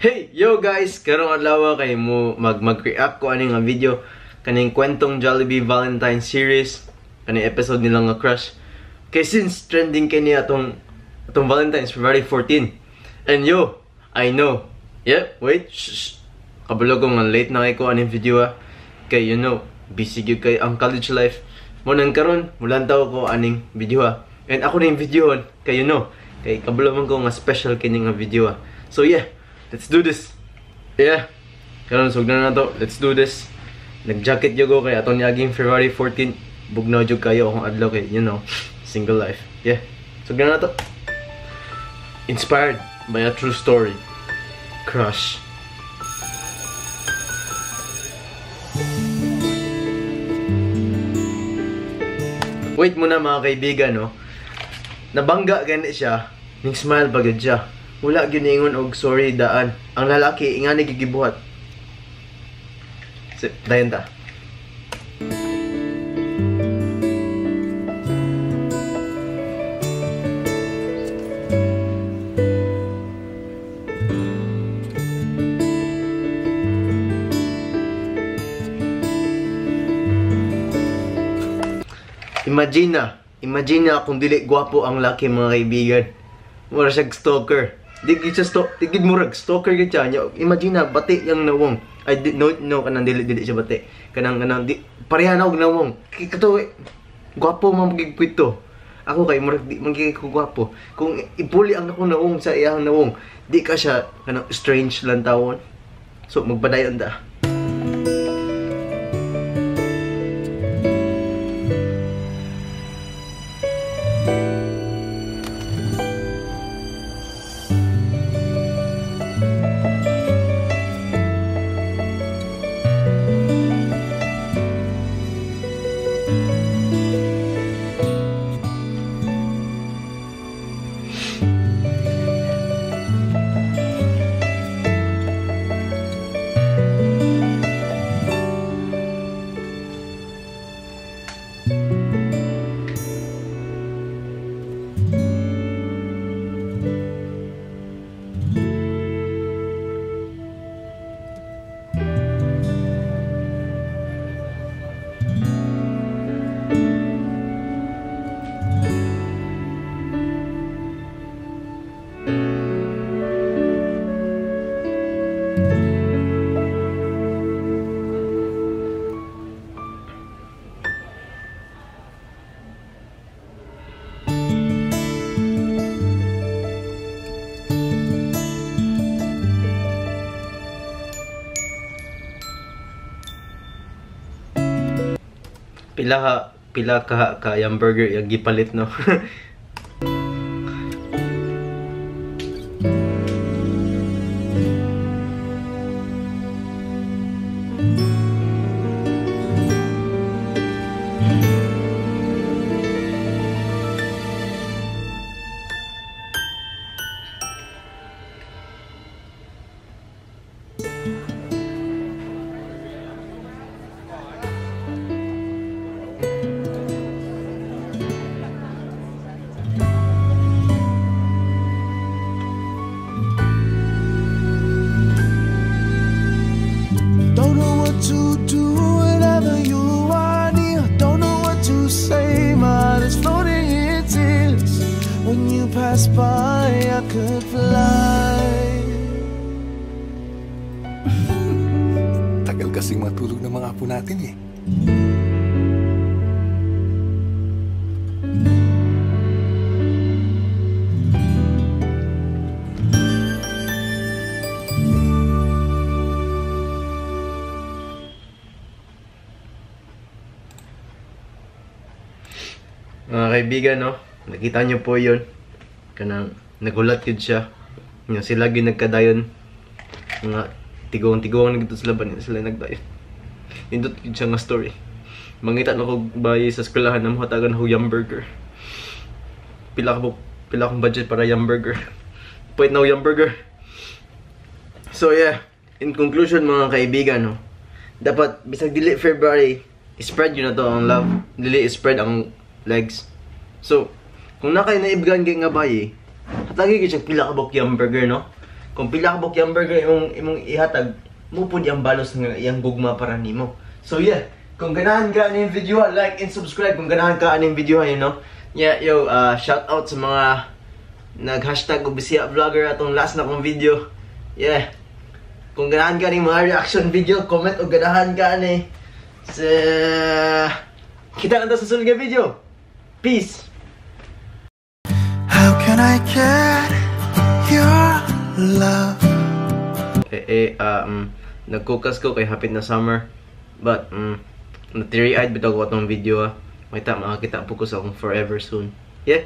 Hey, yo guys! Karong adlaw kay mo mag-react ko ani nga video kaning kwentong Jollibee Valentine series, kaning episode nila nga crush. Kay since trending kini atong Valentine's February 14. And yo, I know. Yeah, wait. Shh. Kabalo ko nga late na kay ko aning video ah. Kay you know, busy gyud kay ang college life. Mo nang karon, mulantaw ko aning video ah. And ako ning video kay you know, kay kabalo man ko nga special kini nga video ah. So yeah, let's do this. Yeah. Karon sugdan na to. Let's do this. Nag-jacket jud ko kay atong niaging February 14. Bugnaw jud kayo akong adlaw kay you know, single life. Yeah. Sugdan na to. Inspired by a true story. Crush. Wait muna mga kaibigan, no. Nabangga gani siya, ning smile pa gyud siya. Wala gyud niingon og sorry daan. Ang lalaki ingani gigibuhat. Dayon ta. Imagine na kung dili gwapo ang laki mga kaibigan. Mura siya stalker. Di gid siya stalker, di gid murag stalker gid siya. Imagine na bati yang nawong. Ay di, no kanang dili siya bati. Kanang di pareha na og nawong. Kato gwapo man gid kwito. Ako kay murag di man gid ko gwapo. Kung ipuli ang akong nawong sa iyang nawong, di ka siya kanang strange lang tawon. So magpadayon ta. Pila ka yung burger yung gipalit, no? To do whatever you want here. Don't know what to say, my heart is floating in tears. When you pass by, I could fly. Tagal kasing matulog ng mga apo natin eh. Mga kaibigan, no? Nakita nyo po yun. Kanang nagulat yun siya. Nga sila gyud nagkadayon. Mga tigong-tigong nagdito sila ba sila nagdayon. Nindot yun siya nga story. Mangita na ko bayi sa eskwelahan na mahatagan ako yum burger. Pila akong budget para yum burger. Pwede na yum burger. So yeah, in conclusion mga kaibigan, no? Dapat bisag dili February, spread yun na to ang love. Dili spread ang legs. So, kung na kayo naibgan kay nga bayi, hatagi gyud siya pila ka bok yum burger, no? Kung pila ka buok hamburger imong ihatag, mao pud iyang balos nga iyang gugma para nimo. So yeah, kung ganahan ka aning video, like and subscribe kung ganahan ka aning video. Yeah, yo, shout out sa mga nag-hashtag og Bisaya vlogger atong last na kong video. Yeah. Kung ganahan ka ning mga reaction video, comment og ganahan ka ani. Sa kita lang ta sa sunod nga video. Peace. How can I get your love? Eh, nagkukas ko kay hapit na summer. But, na teary-eyed bitaw ko atong video ah. Makita, makakita po ko sa akong forever soon. Yeah.